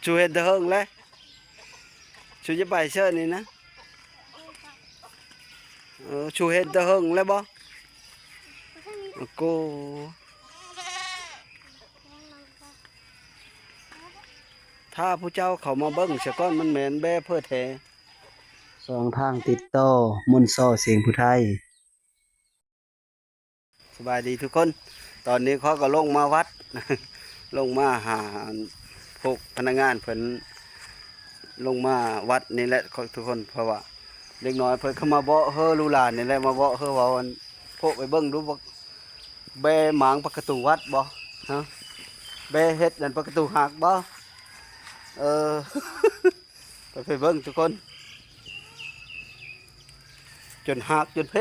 ຊູເຮັດແຕ່ເຫິງແລ້ວ ຊູຈະໄປເຊີນີ້ນະ. ເອີ ຊູເຮັດແຕ່ເຫິງແລ້ວບໍ່? ໂອ້ໂກ ຖ້າຜູ້ເຈົ້າເຂົ້າມາເບິ່ງຊະກ່ອນ ມັນແມ່ນແບເພີແທ້. ຊ່ອງທາງຕິດຕໍ່ ມົນຊໍ ສຽງຜູ້ໄທ. ສະບາຍດີທຸກຄົນ, ຕອນນີ້ຂ້ອຍກໍລົງມາວັດ ລົງມາຫາພວກພະນັກງານເພິ່ນ ລົງມາວັດນີ້ແຫຼະທຸກຄົນ. ເພາະວ່າເດັກນ້ອຍເພິ່ນເຂົ້າມາເບາະເຮີລູກຫຼານນີ້ແຫຼະ ມາເບາະເຮີເວົ້າ ອັນ ໂພະໄປເບິ່ງດູ ບັກແບໝາງປະຕູວັດບໍ່? ຮະ ແບເຮັດອັນປະຕູຫັກບໍ່? ເອີ ໄປ ໄປເບິ່ງທຸກຄົນ ຈົນຫັກຈົນເພ.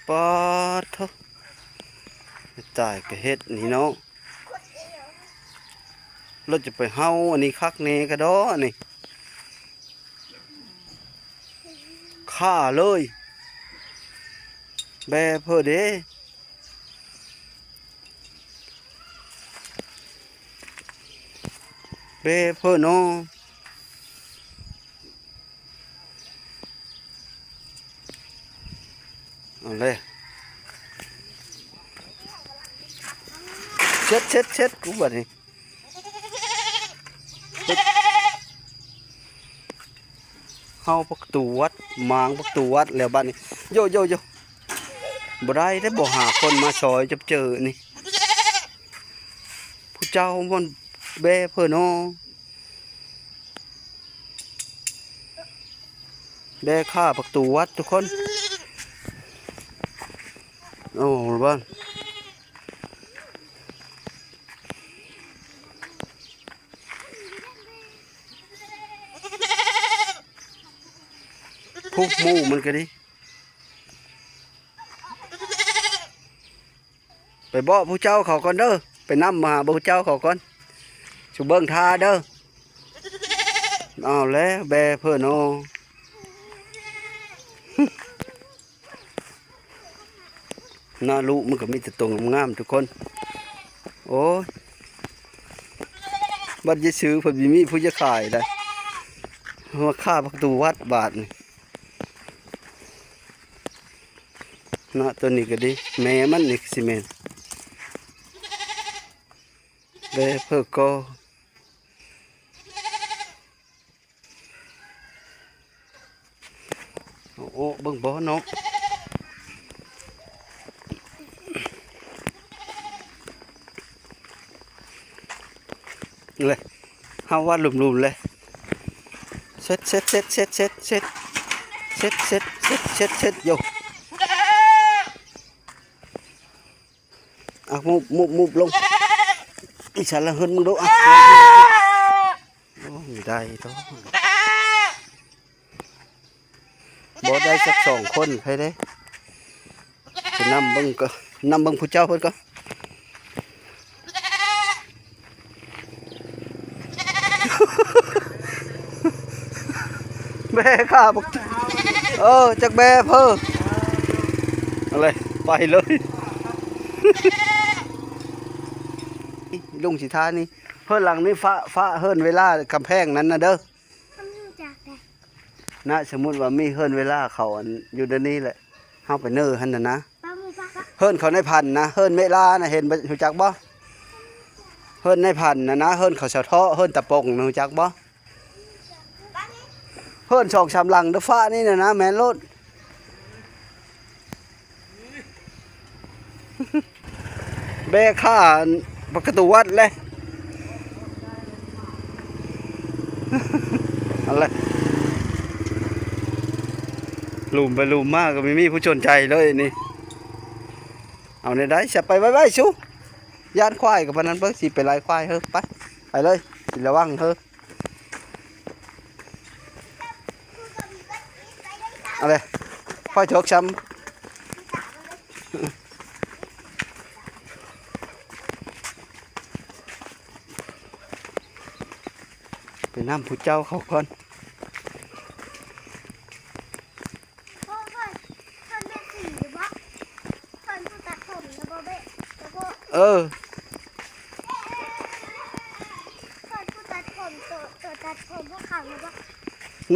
ປາດໂທ້ ຕາຍກະເຮັດນີ້ເນາະ, ລະຈະໄປເຫົ່າອັນນີ້ຄັກແນ່ກະດໍນີ້ ຂ້າເລີຍ ແບເພີເດ້ ແບເພີເນາະ. ເອົາເລີຍ ເຊັດ ເຊັດ ເຊັດ ກູບາດນີ້ ເຮັດ ເຫົ່າປະຕູວັດ ໝາງປະຕູວັດແລ້ວບາດນີ້ ໂຢ ໂຢ ໂຢ ບໍ່ໄດ້ເດ້ ບໍ່ຫາຄົນມາຊ່ອຍຈັບເຈີນີ້ ຜູ້ເຈົ້າມັນແບເພີເນາະ. ແບຂ້າປະຕູວັດທຸກຄົນ ໂອ້ ເບິ່ງ ຜູ້ໝູ່ມັນກະດີ. ໄປບອກຜູ້ເຈົ້າເຂົາກ່ອນເດີ ໄປນຳມາຫາຜູ້ເຈົ້າເຂົາກ່ອນ ຊຸເບິ່ງທ່າເດີ. ເອົາແລ້ວ ແບເພີເນາະ ນະ ລູກມັນກະມີແຕ່ໂຕງາມໆ ທຸກຄົນ. ໂອ້ຍ ບັດຢາຍຊື້ເພິ່ນບໍ່ມີຜູ້ຢາກຂາຍໄດ໋ ມາຂ້າປະຕູວັດບາດນີ້. ເນາະ ໂຕນີ້ກະດີ ແມ່ມັນນີ້ກະຊິແມ່ນ ແບເພີກໍ ໂອ້ ເບິ່ງບໍ່ເນາະ. ເລີຍ ເຮົາວ່າຫຼຸມໆ ເລີຍ ເຊັດ ເຊັດ ເຊັດ ເຊັດ ເຊັດ ເຊັດ ເຊັດ ເຊັດ ເຊັດ ເຊັດ ໂຢ ອ່ະ ມຸບ ມຸບ ມຸບລົງ ອີສານລະເຮີດມຶງດູ ອ່ະ ໂອ້ຍ ໄດ້ໂຕ ບໍ່ໄດ້ຈັກສອງຄົນໃຜເດ້ ໄປນຳເບິ່ງກໍ ນຳເບິ່ງຜູ້ເຈົ້າເພິ່ນກໍ ແບຂ້າບັກ ເອີ ຈັກແບເພີ ເອົາເລີຍ ໄປເລີຍ ລຸງສິທານີ້ ເຮືອນຫຼັງນີ້ ຝາ ຝາເຮືອນເວລາກຳແພງນັ້ນນະເດີ. ມັນຮູ້ຈັກແດ່ ນະ ສົມມຸດວ່າມີເຮືອນເວລາເຂົາ ອັນ ຢູ່ໃນນີ້ແຫຼະ ເຮົາໄປເນີຫັ້ນນະນະ ປາໝູ່ປາກະ ເຮືອນເຂົານາຍພັນນະ ເຮືອນເມລານະ ເຫັນບໍ່ ຮູ້ຈັກບໍ່? ເຮືອນນາຍພັນນະນະ ເຮືອນເຂົາສາເທາະ ເຮືອນຕາປົງນະ ຮູ້ຈັກບໍ່? ເຮືອນສອງສາມຫຼັງເດີ ຝານີ້ນະນະ ແມ່ນໂລດ. ແບຂ້າປະຕູວັດແຫຼະ ຫັ້ນແຫຼະ ຫຼຸມໄປຫຼຸມມາກໍບໍ່ມີຜູ້ສົນໃຈເລີຍນີ້. ເອົາແນວໃດ ຊິໄປໄວໆ ຊູ ຢ້ານຄວາຍກໍປານນັ້ນ ເບິ່ງຊິໄປໄລ່ຄວາຍເຮີ ໄປ ໄປເລີຍ ຊິລະວັງເຮີ. ເອົາເລີຍ ຂ້ອຍເຖິກຊ້ຳ ໄປນຳຜູ້ເຈົ້າເຂົາກ່ອນ. ເອີ ເພິ່ນຜູ້ຕັດຜົມ ນ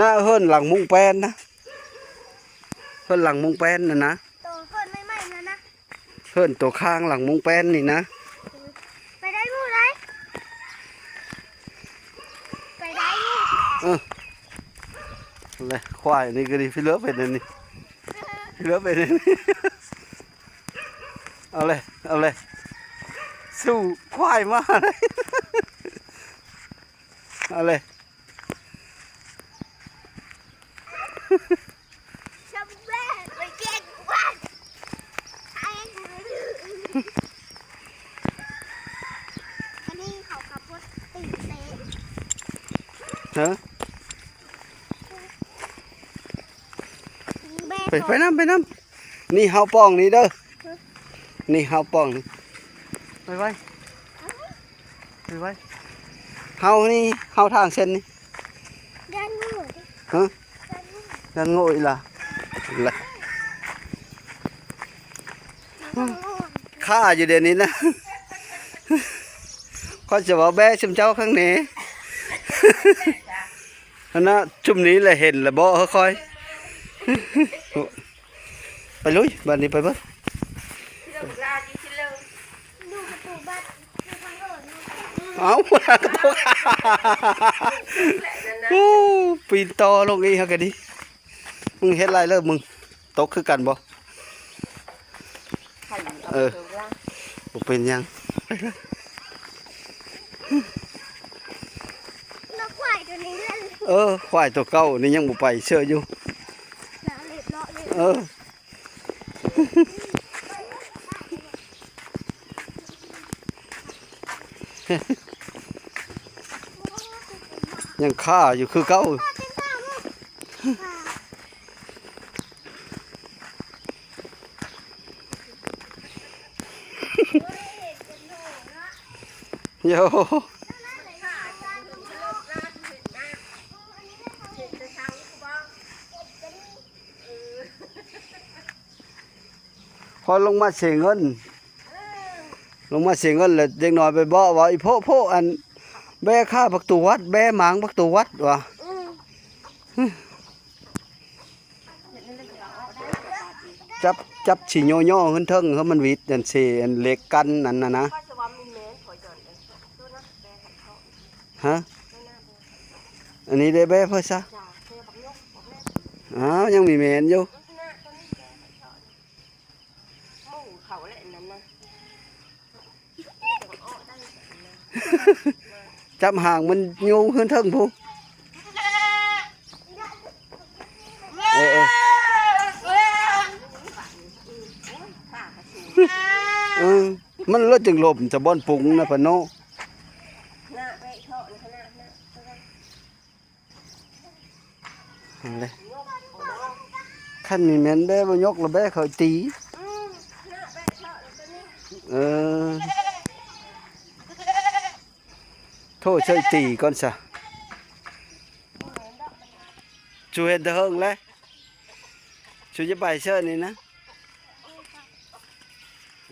ະ ເຮືອນຫຼັງມຸງແປ້ນນະ ເຮືອນຫຼັງມຸງແປ້ນນັ້ນນະ ໂຕເຮືອນໃໝ່ໆນັ້ນນະ ເຮືອນໂຕຂ້າງຫຼັງມຸງແປ້ນນີ້ນະ ໄປໄດ້ໝູ່ໄດ້ ໄປໄດ້ໝູ່ ເອີ ແລະ ຄວາຍນີ້ກໍດີ ພີ່ເລີເປັນອັນນີ້ ພີ່ເລີເປັນອັນນີ້ ເອົາເລີຍ ເອົາເລີຍ ສູ້ຄວາຍມາເລີຍ ເອົາເລີຍ. ອັນນີ້ເຂົາຂັບລົດຕີເຕະ ຮະ? ໄປ ໄປນຳ ໄປນຳ ນີ້ເຮົາປ່ອງນີ້ເດີ ນີ້ເຮົາປ່ອງນີ້ ໄປໄວ ໄປໄວ ເຮົານີ້ ເຮົາທາງເສັ້ນນີ້ ຢ້ານງູ ຮະ? ຢ້ານງູອີ່ຫຼ້າ ລະ ຄ້າຢູ່ດຽວນີ້ນະ ຂ້ອຍຈະເວົ້າແບ້ຊຸມເຈົ້າຂ້າງແນ່ ຫັ້ນນະ ຊຸມນີ້ແຫຼະເຫັນລະເບາະເຮີ້ຍຂ້ອຍ ໄປລຸຍ ບາດນີ້ໄປເບິ່ງ ເອົ້າ ໂອ້ ປີນຕໍ່ລົງອີກ ເຮົາກະດີ ມຶງເຮັດລາຍເລີບ ມຶງຕົກຄືກັນບໍ່? ເອີ ບໍ່ເປັນຫຍັງ ເອີ ຄວາຍໂຕເກົ່ານີ້ຍັງບໍ່ໄປເຊື່ອຢູ່ ເອີ ຍັງຄາຢູ່ຄືເກົ່າ ໂຢ. ພໍລົງມາເສຍເງິນ ລົງມາເສຍເງິນແລ້ວເດັກນ້ອຍໄປເບາະວ່າ ອີໂພະໂພະ ອັນ ແບ້ຂ້າບັກຕູວັດ ແບ້ໝາງບັກຕູວັດວ່າ ອືມ ຈັບ ຈັບຊິໂຍໂຍຂຶ້ນເທິງ ເຮີ້ ມັນຫວິດ ອັນເສ ອັນເຫຼັກກັ້ນນັ້ນນະ ຮະ? ອັນນີ້ໄດ້ແບ້ເພິ່ນຊະ ອ້າວ ຍັງມີແມ່ນຢູ່ ໝູ່ເຂົາແຫຼະອັນນັ້ນນະ ຈັບຫາງມັນໂຍງຂຶ້ນເທິງພຸ້ນ ເອີ ເອີ ເອີ ມັນເລີດຈຶ່ງລົມຈະບ່ອນປຸງນະປະໂນ. ຫັ້ນແຫຼະ ຄັນມີແມ່ນແບ້ບໍ່ຍົກລະແບ້ເຂົາຕີ ເອີ ໂທດ ໃຊ້ຕີກ່ອນຊະ ຊູເຫັນແຕ່ເຫິງແລ້ວ ຊູຈະໄປເຊີນີ້ນະ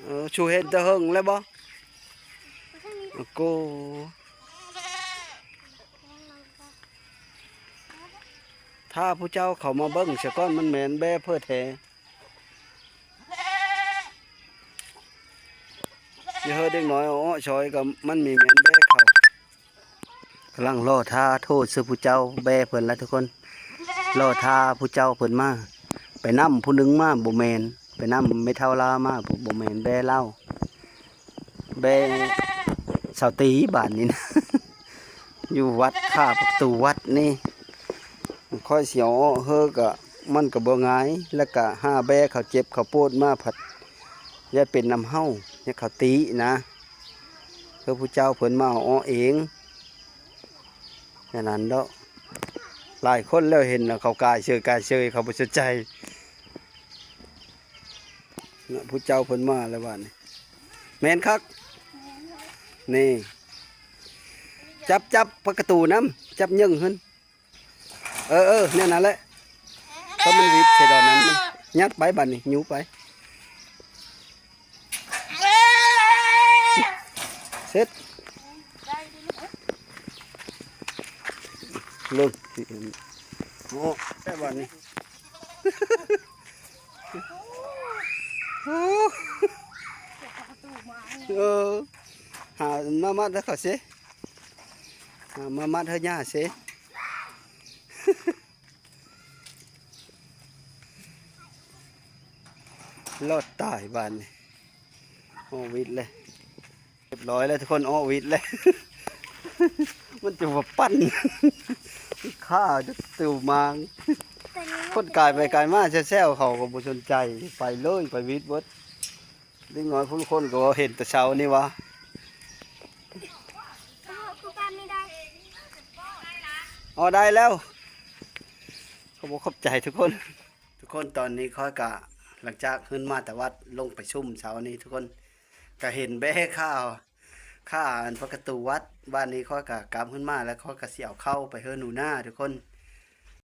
ເອີ ຊູເຫັນແຕ່ເຫິງແລ້ວບໍ່? ໂອ້ໂກ ຖ້າຜູ້ເຈົ້າເຂົ້າມາເບິ່ງສາກ່ອນ ມັນແມ່ນແບ້ເພີ້ແທ້ ຢ່າເຮີເດັກນ້ອຍເອົາເອາະຊອຍ ກໍມັນມີແມ່ນແບ້ເຂົາ ກຳລັງລໍຖ້າໂທດຊື່ຜູ້ເຈົ້າແບ້ເພິ່ນລະທຸກຄົນ ລໍຖ້າຜູ້ເຈົ້າເພິ່ນມາ ໄປນຳຜູ້ໜຶ່ງມາບໍ່ແມ່ນ ໄປນຳແມ່ເຖົ້າລາວມາ ບໍ່ແມ່ນແບ້ລາວ ແບ້ສາວຕີບາດນີ້ນະ ຢູ່ວັດ ຂ້າປະຕູວັດນີ້ ຂ້ອຍຊິເອົາເຮີກະ ມັນກະບໍ່ງ່າຍ ແລະກະຫາແບ້ເຂົາເຈັບເຂົາປວດມາພັດ ຢ່າເປັນນຳເຮົາ ຢ່າເຂົາຕີນະ ເພື່ອຜູ້ເຈົ້າເພິ່ນມາເອົາເອາະເອງ ແຄ່ນັ້ນເດາະ ຫຼາຍຄົນແລ້ວເຫັນແລ້ວເຂົາກາຍເຊີຍ ກາຍເຊີຍ ເຂົາບໍ່ສົນໃຈ ເນາະ ຜູ້ເຈົ້າເພິ່ນມາແລ້ວບາດນີ້ ແມ່ນຄັກ ນີ້ ຈັບ ຈັບປະຕູນຳ ຈັບຍຶ່ງຫັ້ນ ເອີ ເອີ ແນວນັ້ນແຫຼະ ຖ້າມັນຫວິດໃສ່ດອນນັ້ນ ຍັດໄປບາດນີ້ ຍູ້ໄປ ເສັດ. ເລີກ ໂອ້ ແຕ່ບາດນີ້ ໂອ້ ເອີ ຫາມາມັດໃຫ້ເຂົາຊິ ຫາມາມັດໃຫ້ຍ່າຊິ ລອດຕາຍບາດນີ້ ໂອວິດເລີຍ. ຮຽບຮ້ອຍແລ້ວທຸກຄົນ ເອາະຫວິດແລ້ວ ມັນຈະວ່າປັ່ນ ຂ້າຈະຕູມາງ ຄົນກາຍໄປກາຍມາແຊວໆ ເຂົາກໍບໍ່ສົນໃຈ ໄປເລີຍ ໄປຫວິດເບິດ ເດັກນ້ອຍຜູ້ຄົນກໍເຫັນແຕ່ເຊົ້ານີ້ວ່າ ເອາະໄດ້ແລ້ວ ຂອບອົກຂອບໃຈທຸກຄົນ. ທຸກຄົນ ຕອນນີ້ຂ້ອຍກະ ຫຼັງຈາກຂຶ້ນມາແຕ່ວັດ ລົງໄປຊຸ່ມເຊົ້ານີ້ທຸກຄົນ ກະເຫັນແບ້ຂ້າ ຂ້າອັນປະຕູວັດ ບາດນີ້ຂ້ອຍກະກັບຂຶ້ນມາ ແລ້ວຂ້ອຍກະຊິເອົາເຂົ້າໄປເຮືອນໜູນາທຸກຄົນ